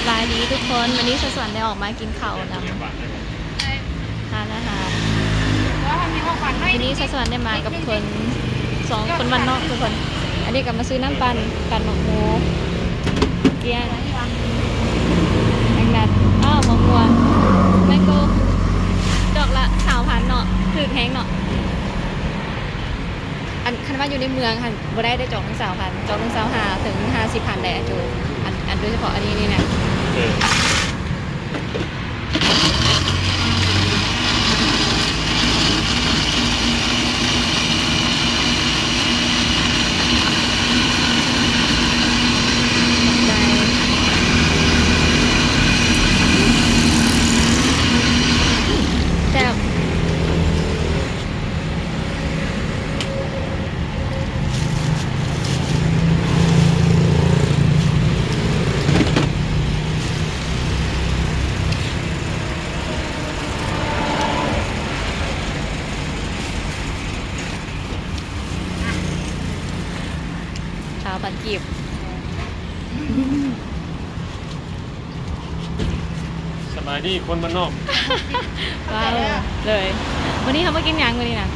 ສະບາຍດີທຸກຄົນ, ມື້ນີ້ສາວສວນໄດ້ອອກມາກິນເຂົ້ານຳຮ້ານອາຫານ. ມື້ນີ້ສາວສວນໄດ້ມາກັບຄົນສອງຄົນບ້ານນອກທຸກຄົນ. ອັນນີ້ກໍມາຊື້ນ້ຳປັ່ນ, ປັ່ນໝາກໂມ, ກ້ຽງ, ແມງດັດ, ອ້າວ ໝາກມ່ວງ, ແມງໂກ້, ດອກລະຊາວພັນເນາະ, ຖືກແຮງເນາະ. ອັນ ຄັນວ່າຢູ່ໃນເມືອງຫັ້ນບໍ່ໄດ້ເດ້ ຈອກໜຶ່ງຊາວພັນ, ຈອກໜຶ່ງຊາວຫ້າເຖິງຫ້າສິບພັນໄດ໋ ອາໂຈ. ອັນ ອັນໂດຍສະເພາະອັນນີ້ນີ້ນະ. ເອີ ຂອບໃຈ. ແຊບ. ຊາວພັນກີບ. ສະບາຍດີຄົນບ້ານນອກ. ວ້າວ ເລີຍ. ມື້ນີ້ເຮົາມາກິນຫຍັງມື້ນີ້ນະ?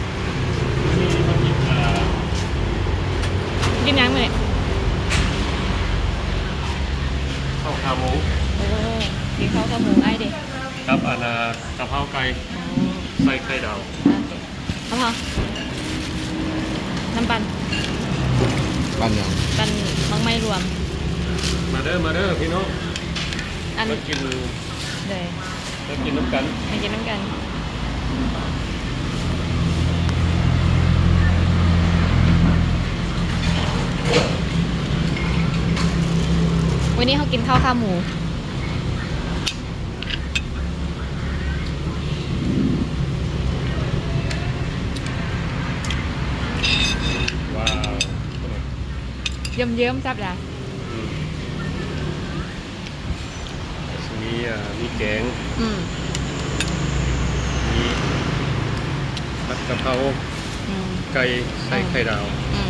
ມື້ນີ້ມາກິນ ເອີ ກິນຫຍັງມື້ນີ້? ເຂົ້າຂາໝູ. ໂອ້ ກິນເຂົ້າຂາໝູ. ອ້າຍເດ? ກັບອັນ ອາ ກະເພົາໄກ່. ອໍ ໃສ່ໄຂ່ດາວ. ໂອເຄ. ເອົາພໍ ນ້ຳປັ່ນ. ປັ່ນຫຍັງ? ປັ່ນໝາກໄມ້ລວມ. ມາເດີ ມາເດີພີ່ນ້ອງ. ອັນ ມາກິນ ໂດຍ ມາກິນນຳກັນ ມາກິນນຳກັນ. ມື້ນີ້ເຮົາກິນເຂົ້າຂາໝູ. ວ້າວ ເຍິ້ມໆ ແຊບຫຼາຍ. ອືມ ກໍຊິມີ ເອີ ມີແກງ. ອືມ ມີຜັດກະເພົາ. ອືມ ໄກ່ໃສ່ໄຂ່ດາວ. ອືມ ອືມ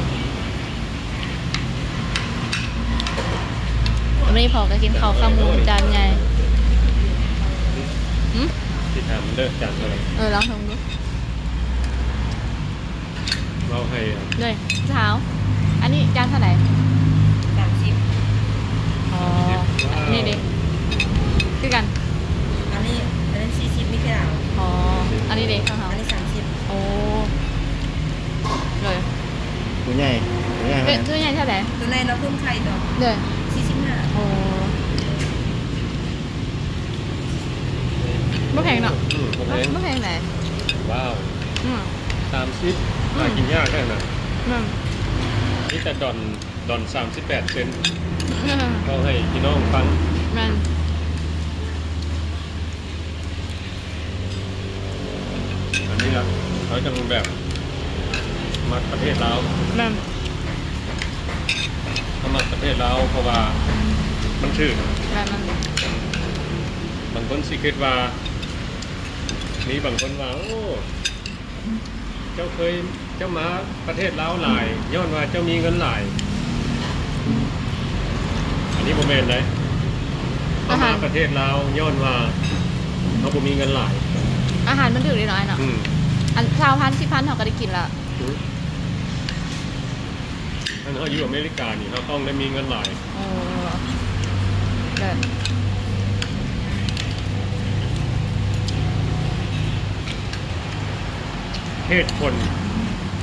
ມື້ນີ້ພໍ່ກໍກິນເຂົ້າຂາໝູຈານໃຫຍ່. ຫື? ຊິຖາມເດີ ຈານເທົ່າໃດ? ເອີ ລອງເບິ່ງດູ. ເວົ້າໃຫ້ ໂດຍ ສາວ ອັນນີ້ຈານເທົ່າໃດ? ສາມສິບ. ອໍ ສາມສິບ. ອັນນີ້ເດ? ຄືກັນ. ອັນນີ້ ອັນນັ້ນສີ່ສິບ ມີແຄ່ ອໍ ອັນນີ້ເດ ຂອງເຮົາ? ອັນນີ້ສາມສິບ. ໂອ້ ໂດຍ ໂຕໃຫຍ່ ໂຕໃຫຍ່ເທົ່າໃດ? ໂຕໃຫຍ່ເນາະ ເພີ່ມໄຂ່ຕົວະ. ໂດຍ ສີ່ສິບຫ້າ. ໂອ້ ບໍ່ແພງເນາະ. ອືມ ບໍ່ແພງ ບໍ່ແພງໃດ໋. ວ້າວ ອືມ ສາມສິບ. ອືມ ຫາກິນຍາກແທ້ນະ. ແມ່ນ ມີແຕ່ດອນ ດອນສາມສິບແປດເຊັນ. ເວົ້າໃຫ້ພີ່ນ້ອງຟັງ. ແມ່ນ ອັນນີ້ລະ ເຮົາຈັ່ງແບບມັກປະເທດລາວ. ແມ່ນ ເຮົາມັກປະເທດລາວ ເພາະວ່າມັນຖືກ. ແມ່ນ ບາງຄົນຊິຄິດວ່າ ມີບາງຄົນວ່າ ໂອ້ ເຈົ້າເຄີຍ ເຈົ້າມາປະເທດລາວຫຼາຍ ຍ້ອນວ່າເຈົ້າມີເງິນຫຼາຍ. ອັນນີ້ບໍ່ແມ່ນໃດ໋. ເຮົາມາປະເທດລາວຍ້ອນວ່າເຮົາບໍ່ມີເງິນຫຼາຍ. ອາຫານມັນຖືກເດເນາະ ອ້າຍເນາະ. ອືມ ອັນຊາວພັນ ສິບພັນ ເຮົາກໍໄດ້ກິນລະ. ອືມ ຄັນເຮົາຢູ່ອາເມລິການີ້ ເຮົາຕ້ອງໄດ້ມີເງິນຫຼາຍ. ໂອ້ ເລີດ. ເຫດຜົນ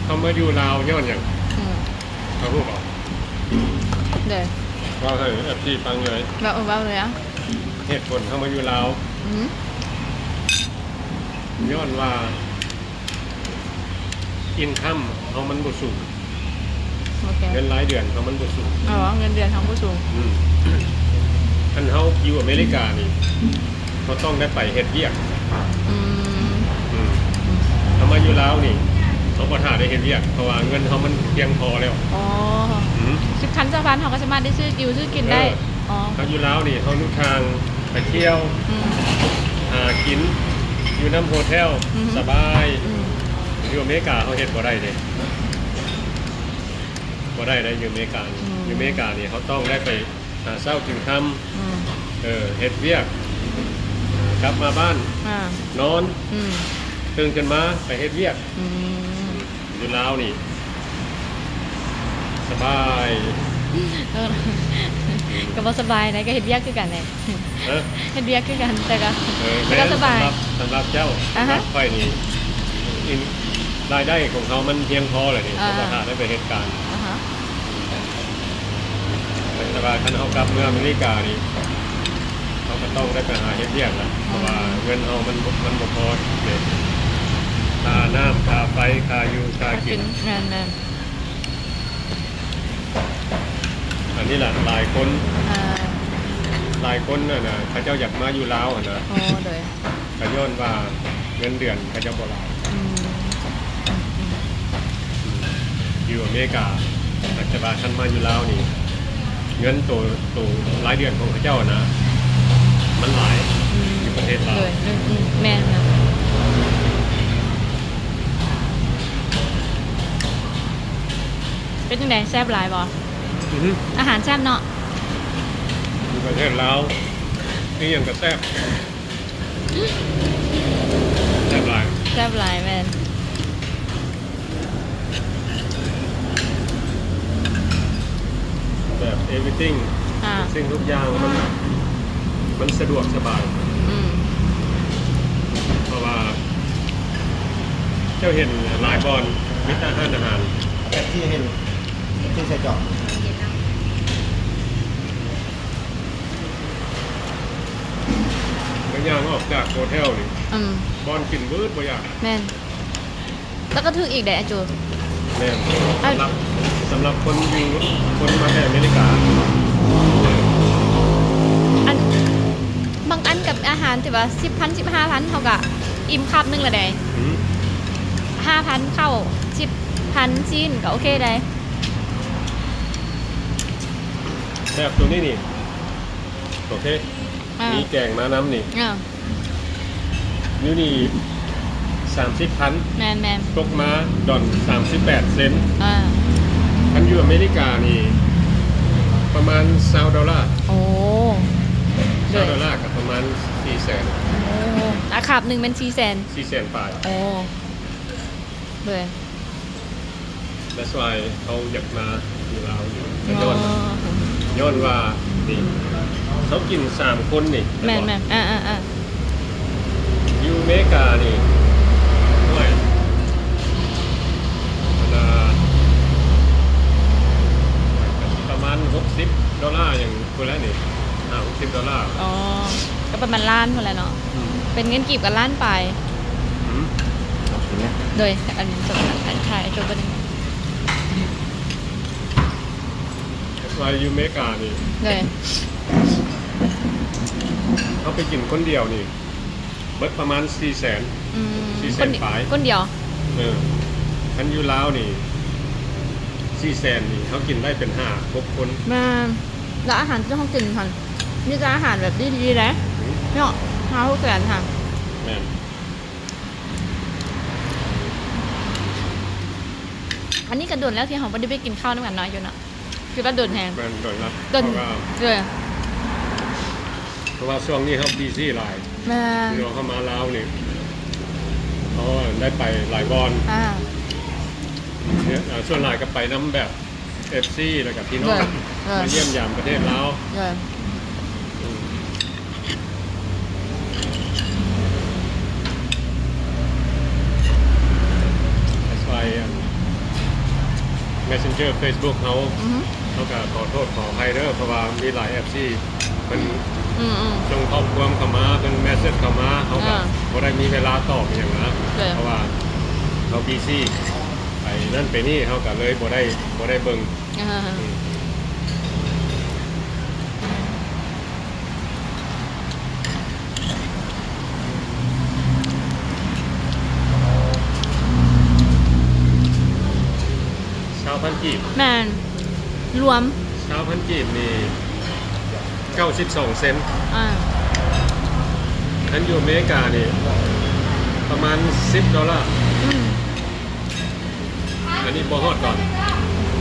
ເຮົາມາຢູ່ລາວຍ້ອນຫຍັງ? ອືມ ເຈົ້າຮູ້ບໍ່? ເດີ ເວົ້າໃຫ້ເອັຟຊີຟັງເລີຍ. ເວົ້າ ເວົ້າເລີຍອະ. ເຫດຜົນເຮົາມາຢູ່ລາວ ອືມ ຍ້ອນວ່າ ອິນຄັມເຮົາມັນບໍ່ສູງ. ໂອເຄ ເງິນລາຍເດືອນເຮົາມັນບໍ່ສູງ. ອໍ ເງິນເດືອນເຮົາບໍ່ສູງ. ອືມ ຄັນເຮົາຢູ່ອາເມລິການີ້ ເຮົາຕ້ອງໄດ້ໄປເຮັດວຽກ. ອືມ ອືມ ເຮົາມາຢູ່ລາວນີ້ ເຮົາບໍ່ຖ້າໄດ້ເຮັດວຽກ ເພາະວ່າເງິນເຮົາມັນພຽງພໍແລ້ວ. ອໍ ອືມ ສິບພັນ ຊາວພັນ ເຮົາກໍສາມາດໄດ້ຊື້ຢູ່ຊື້ກິນໄດ້. ເອີ ອໍ ເຮົາຢູ່ລາວນີ້ ເຮົາເດີນທາງໄປທ່ຽວ ອືມ ຫາກິນ ຢູ່ນຳໂຮເທວ ອືມ ສະບາຍ. ອືມ ຢູ່ອາເມລິກາເຮົາເຮັດບໍ່ໄດ້ເດ້ ບໍ່ໄດ້ເດ້ ຢູ່ອາເມລິການີ້. ອືມ ຢູ່ອາເມລິການີ້ ເຮົາຕ້ອງໄດ້ໄປຫາເຊົ້າກິນຄ່ຳ. ອືມ ເອີ ເຮັດວຽກ ກັບມາບ້ານ ອ່າ ນອນ ອືມ ຕື່ນຂຶ້ນມາໄປເຮັດວຽກ ອືມ ຢູ່ລາວນີ້ ສະບາຍ ເອີ ກໍບໍ່ສະບາຍໃດ ກໍເຮັດວຽກຄືກັນແຫຼະ ຮະ? ເຮັດວຽກຄືກັນ ແຕ່ກໍ ເອີ ແຕ່ກໍ ແມ່ນ ສະບາຍ ສຳລັບ ສຳລັບເຈົ້າ ອ່າຮະ ສຳລັບຂ້ອຍນີ້ ອິນ ລາຍໄດ້ຂອງເຮົາມັນພຽງພໍແລ້ວນີ້ ອ່າ ເຮົາບໍ່ຖ້າໄດ້ໄປເຮັດການ ອ່າຮະ ແຕ່ວ່າຄັນເຮົາກັບເມືອອາເມລິການີ້ ເຮົາກໍຕ້ອງໄດ້ໄປຫາເຮັດວຽກລະ ອືມ ເພາະວ່າເງິນເຮົາມັນ ມັນບໍ່ພໍເດ ຄ່ານ້ຳ ຄ່າໄຟ ຄ່າຢູ່ ຄ່າກິນ ແມ່ນໆ ອັນນີ້ລະ ຫຼາຍຄົນ ອ່າ ຫຼາຍຄົນຫັ້ນນະ ເຂົາເຈົ້າຢາກມາຢູ່ລາວຫັ້ນນະ ໂອ້ ໂດຍ ກໍຍ້ອນວ່າເງິນເດືອນເຂົາເຈົ້າບໍ່ຫຼາຍ ອືມ ອືມ ຢູ່ອາເມລິກາ ແຕ່ວ່າຄັນມາຢູ່ລາວນີ້ ເງິນໂຕ ໂຕລາຍເດືອນຂອງເຂົາເຈົ້ານະ ມັນຫຼາຍ ອືມ ຢູ່ປະເທດລາວ ໂດຍ ອືມ ອືມ ແມ່ນນະ ເປັນຈັ່ງໃດ ແຊບຫຼາຍບໍ່? ອືຮຶ ອາຫານແຊບເນາະ ຢູ່ປະເທດລາວ ອີ່ຫຍັງກໍແຊບ ແຊບຫຼາຍ ແຊບຫຼາຍ ແມ່ນ ແບບ everything ອ່າ ທຸກສິ່ງທຸກຢ່າງມັນ ມັນສະດວກສະບາຍ ອືມ ເພາະວ່າເຈົ້າເຫັນຫຼາຍບ່ອນມີແຕ່ຮ້ານອາຫານ ແບບທີ່ເຫັນ ທີ່ໃສ່ຈອກ ແລ້ວຍ່າງອອກຈາກໂຮເທວນີ້ ອືມ ບ່ອນກິນເບິດບໍ່ຢາກ ແມ່ນ ແລ້ວກໍຖືກອີກເດ້ອາໂຈ ແມ່ນ ສຳລັບ ສຳລັບຄົນຢູ່ ຄົນມາແຕ່ອາເມລິກາ ອັນ ບາງອັນກັບອາຫານທີ່ວ່າສິບພັນ ສິບຫ້າພັນ ເຮົາກໍອີ່ມຄາບໜຶ່ງລະເດ້ ອືມ ຫ້າພັນເຂົ້າ ສິບພັນຊີ້ນ ກໍໂອເຄໄດ້ ແບບໂຕນີ້ນີ້ ໂອເຄ ອ່າ ມີແກງມານຳນີ້ ອ່າ ຢູ່ນີ້ສາມສິບພັນ ແມ່ນໆ ຕົກມາດອນສາມສິບແປດເຊັນ ອ່າ ຄັນຢູ່ອາເມລິການີ້ປະມານຊາວໂດລາ ໂອ້ ຊາວໂດລາກໍປະມານສີ່ແສນ ໂອ້ ອາ ຄາບໜຶ່ງແມ່ນສີ່ແສນ ສີ່ແສນປາຍ ໂອ້ ເບິ່ງ That's why ເຮົາຢາກມາຢູ່ລາວຢູ່ ຍ້ອນ ຍ້ອນວ່ານີ້ ເຮົາກິນສາມຄົນນີ້ ແມ່ນ ແມ່ນບໍ່? ແມ່ນ ອ່າໆໆ ຢູ່ເມການີ້ ໂອ້ຍ ອັນນ່າ ປະມານຫົກສິບໂດລາຫຍັງ ພຸ້ນແຫຼະນີ້ ຫ້າຫົກສິບໂດລາ ອໍ ກໍປະມານລ້ານພຸ້ນແຫຼະເນາະ ອືມ ເປັນເງິນກີບກໍລ້ານປາຍ ອືມ ໂດຍ ອັນ ອັນ ຖ່າຍ ໂຈ ເບິ່ງ ວ່າຢູ່ເມການີ້ ໂດຍ ເຮົາໄປກິນຄົນດຽວນີ້ ເບິດປະມານສີ່ແສນ ອືມ ສີ່ແສນປາຍ ຄົນດຽວ ເອີ ຄັນຢູ່ລາວນີ້ສີ່ແສນນີ້ ເຮົາກິນໄດ້ເປັນຫ້າຫົກຄົນ ແມ່ນ ແລ້ວອາຫານທີ່ເຮົາກິນຫັ້ນ ມີແຕ່ອາຫານແບບດີໆເດ້ ອືມ ເນາະ ຫ້າຫົກແສນຫັ້ນ ແມ່ນ ອັນນີ້ກໍດົນແລ້ວທີ່ເຮົາບໍ່ໄດ້ໄປກິນເຂົ້ານຳກັນເນາະ ຢູ່ເນາະ ຄືວ່າດົນແຮງ ແມ່ນ ດົນລະ ດົນ ເພາະວ່າ ເອີ ເພາະວ່າຊ່ວງນີ້ເຮົາບີຊີຫຼາຍ ແມ່ນ ເຮົາມາລາວນີ້ ເຮົາໄດ້ໄປຫຼາຍບ່ອນ ອ່າ ສ່ວນຫຼາຍກໍໄປນຳແບບເອັຟຊີ ແລ້ວກໍພີ່ນ້ອງ ໂດຍ ໂດຍ ມາຢ້ຽມຢາມປະເທດລາວ ໂດຍ ອືມ That's why ອັນ Messenger Facebook ເຮົາ ອືຮຶ ເຮົາກໍຂໍໂທດຂໍອະໄພເດີ ເພາະວ່າມີຫຼາຍເອັຟຊີເພິ່ນ ອືມໆ ສົ່ງຂໍ້ຄວາມເຂົ້າມາ ເພິ່ນ message ເຂົ້າມາ ເຮົາກໍ ອ່າ ບໍ່ໄດ້ມີເວລາຕອບອີ່ຫຍັງນະ ໂດຍ ເພາະວ່າເຮົາບີຊີ ໄປນັ້ນໄປນີ້ ເຮົາກໍເລີຍບໍ່ໄດ້ ບໍ່ໄດ້ເບິ່ງ ອ່າ ອືມ ຊາວພັນກີບ ແມ່ນ ລວມ ຊາວພັນກີບນີ້ເກົ້າສິບສອງເຊັນ ອ່າ ຄັນຢູ່ອາເມລິການີ້ປະມານສິບໂດລາ ອືມ ອັນນີ້ບໍ່ຮອດດອນ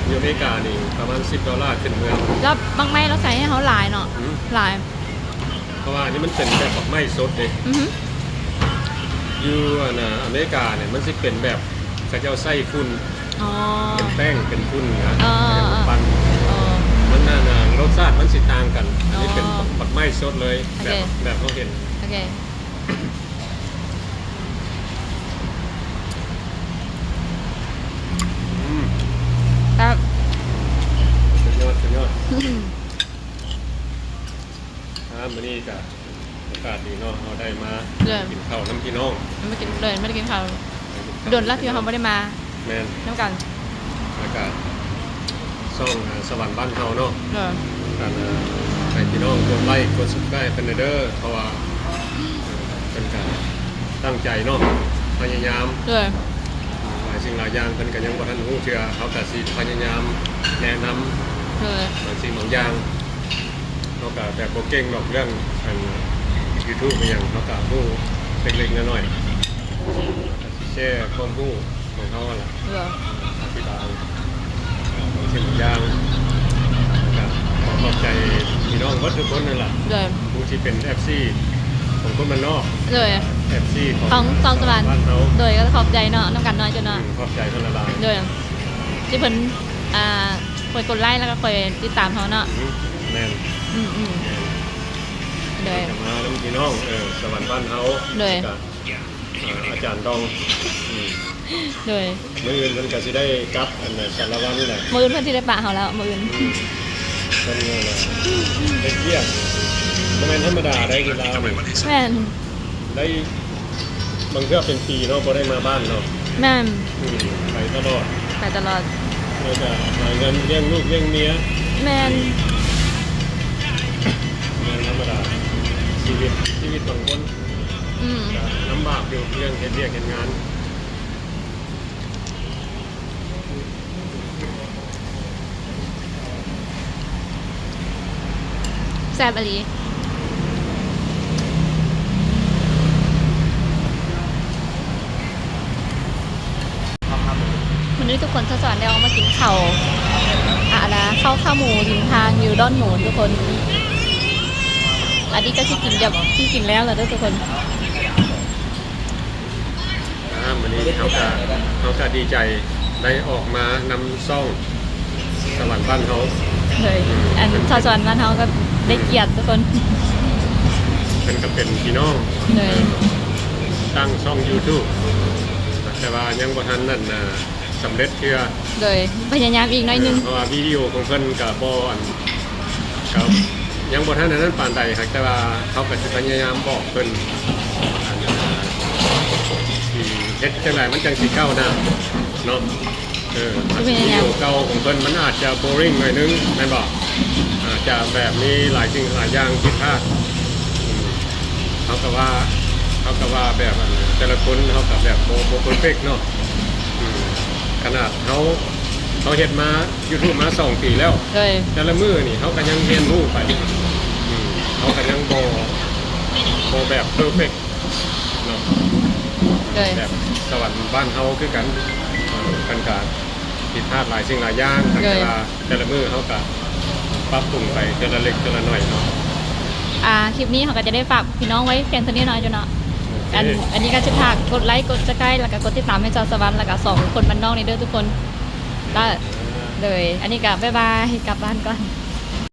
ຢູ່ອາເມລິການີ້ປະມານສິບໂດລາຂຶ້ນເມືອ ແລ້ວບັກໄມ້ລາວໃສ່ໃຫ້ເຮົາຫຼາຍເນາະ ອືມ ຫຼາຍ ອັນນີ້ມັນເປັນແບບໝາກໄມ້ສົດເດ້. ອືຮຶ ຢູ່ອັນນ່າ ອາເມລິການີ້ມັນຊິເປັນແບບ ເຂົາເຈົ້າໃສ່ຝຸ່ນ. ອໍ ເປັນແປ້ງ ເປັນຝຸ່ນນະ. ອໍ ເຂົາເຈົ້າມາປັ່ນ. ອໍ ມັນນັ້ນນະ ລົດຊາດມັນຊິຕ່າງກັນ. ອັນນີ້ເປັນ ອໍ ໝາກໄມ້ສົດເລີຍ. ໂອເຄ ແບບ ແບບເຮົາເຫັນ. ໂອເຄ ອືມ ແຊບ ສຸດຍອດ ສຸດຍອດ. ອ່າ ມື້ນີ້ກະໂອກາດດີເນາະ ເຮົາໄດ້ມາ ເອີ ກິນເຂົ້ານຳພີ່ນ້ອງ ມາກິນ ເລີຍ ມາໄດ້ກິນເຂົ້າ. ດົນແລ້ວທີ່ເຮົາບໍ່ໄດ້ມາ ແມ່ນ ນຳກັນ. ແລ້ວກະຊ່ອງ ອ່າ ສະຫວັນບ້ານເຮົາເນາະ ເອີ ກະໃຫ້ພີ່ນ້ອງກົດໄລ້ກົດ Subscribe ເພິ່ນແດ່ເດີ ເພາະວ່າເພິ່ນກະຕັ້ງໃຈເນາະ ພະຍາຍາມ ເອີ ຫຼາຍສິ່ງຫຼາຍຢ່າງເພິ່ນກະຍັງບໍ່ທັນຮູ້ເທື່ອ ເຮົາກະຊິພະຍາຍາມແນະນຳ ເອີ ບາງສິ່ງບາງຢ່າງ. ເຮົາກະແບບບໍ່ເກັ່ງດອກເລື່ອງອັນ YouTube ອີ່ຫຍັງ ເຮົາກະຮູ້ເລັກໆນ້ອຍໆ ກະຊິແຊຄວາມຮູ້ຂອງເຮົາຫັ້ນລະ ເອີ ອະທິບາຍບາງສິ່ງບາງຢ່າງ. ກະຂໍຂອບໃຈພີ່ນ້ອງເບິດທຸກຄົນຫັ້ນລະ ໂດຍ ຜູ້ທີ່ເປັນ ເອັຟຊີ ຂອງຄົນບ້ານນອກ ໂດຍ ເອັຟຊີ ຂອງ ຂອງສອງສະຫວັນບ້ານເຮົາ ໂດຍ ກະຂອບໃຈເນາະ ນຳກັນເນາະ ເຈົ້າເນາະ. ອືມ ຂອບໃຈເພິ່ນຫຼາຍໆ ໂດຍ ທີ່ເພິ່ນ ອ່າ ຄອຍກົດໄລ້ ແລ້ວກະຄອຍຕິດຕາມເຮົາເນາະ. ອືມ ແມ່ນ ອືມໆ ແມ່ນ ໂດຍ ກະມານຳພີ່ນ້ອງ ເອີ ສະຫວັນບ້ານເຮົາ ໂດຍ ກະ ອ່າ ອາຈານດອງ ອືມ ໂດຍ ມື້ອື່ນເພິ່ນກະຊິໄດ້ກັບອັນສາລະວັນແຫຼະ ມື້ອື່ນເພິ່ນຊິໄດ້ປະເຮົາແລ້ວ ມື້ອື່ນ ອືມ ເພິ່ນເຮັດວຽກ ບໍ່ແມ່ນທຳມະດາໄດ໋ຢູ່ລາວນີ້ ແມ່ນ ໄດ້ ບາງເທື່ອເປັນປີເນາະ ບໍ່ໄດ້ມາບ້ານເນາະ. ແມ່ນ ອືມ ໄປຕະຫຼອດ ໄປຕະຫຼອດ ແລ້ວກະຫາເງິນລ້ຽງລູກລ້ຽງເມຍ. ແມ່ນ ແມ່ນທຳມະດາ ຊີວິດ ຊີວິດບາງຄົນ ອືມ ກະລຳບາກຢູ່ເລື່ອງເຮັດວຽກເຮັດງານ. ແຊບອີ່ຫຼີ. ມື້ນີ້ທຸກຄົນ ສາວສະຫວັນໄດ້ອອກມາກິນເຂົ້າ ອາ ອັນນະ ເຂົ້າຂາໝູລິມທາງຢູ່ດອນໝູນທຸກຄົນ. ອັນນີ້ກະຊິກິນແບບ ຊິກິນແລ້ວລະເດີທຸກຄົນ. ອ່າ ມື້ນີ້ເຮົາກະ ເຮົາກະດີໃຈໄດ້ອອກມານຳຊ່ອງສະຫວັນບ້ານເຮົາ ໂດຍ ອືມ ອັນສາວສະຫວັນບ້ານເຮົາກະໄດ້ກຽດທຸກຄົນ ເພິ່ນກະເປັນພີ່ນ້ອງ ໂດຍ ເອີ ຕັ້ງຊ່ອງ YouTube ແຕ່ວ່າຍັງບໍ່ທັນນັ້ນນະ ສຳເລັດເທື່ອ ໂດຍ ພະຍາຍາມອີກໜ້ອຍໜຶ່ງ ເອີ ເພາະວ່າວິດີໂອຂອງເພິ່ນກະບໍ່ ອັນ ກະຍັງບໍ່ທັນອັນນັ້ນປານໃດ ຫາກແຕ່ວ່າເຮົາກະຊິພະຍາຍາມບອກເພິ່ນ ອັນ ຊິເຮັດຈັ່ງໃດມັນຈັ່ງຊິກ້າວໜ້າເນາະ. ເອີ ຊິພະຍາຍາມ ວິດີໂອເກົ່າຂອງເພິ່ນມັນອາດຈະ boring ໜ້ອຍໜຶ່ງແມ່ນບໍ່ ອາດຈະແບບມີຫຼາຍສິ່ງຫຼາຍຢ່າງຜິດພາດ ອືມ ເຮົາກະວ່າ ເຮົາກະວ່າແບບ ອັນ ແຕ່ລະຄົນເຮົາກະແບບບໍ່ ບໍ່ເພີເຟັກເນາະ ອືມ ຂະໜາດເຮົາ ເຮົາເຮັດມາ YouTube ມາສອງປີແລ້ວ ໂດຍ ແຕ່ລະມື້ນີ້ເຮົາກະຍັງຮຽນຮູ້ໄປ ອືມ ເຮົາກະຍັງບໍ່ ບໍ່ແບບເພີເຟັກເນາະ ໂດຍ ແບບສະຫວັນບ້ານເຮົາຄືກັນ ເອີ ເພິ່ນກະຜິດພາດຫຼາຍສິ່ງຫຼາຍຢ່າງ ໂດຍ ແຕ່ວ່າ ແຕ່ລະມື້ເຮົາກະປັບປຸງໄປເທື່ອລະເລັກເທື່ອລະໜ້ອຍເນາະ. ອ່າ ຄລິບນີ້ເຮົາກະຈະໄດ້ຝາກພີ່ນ້ອງໄວ້ພຽງເທົ່ານີ້ເນາະ ເຈົ້າເນາະ. ໂອເຄ ອັນ ອັນນີ້ກະຊິຝາກກົດໄລ້ ກົດ Subscribe ແລ້ວກະກົດຕິດຕາມໃຫ້ສາວສະຫວັນ ແລ້ວກະສອງຄົນບ້ານນອກນີ້ເດີທຸກຄົນ. ລະ ໂດຍ ອັນນີ້ກະບາຍບາຍ ກັບບ້ານກ່ອນ.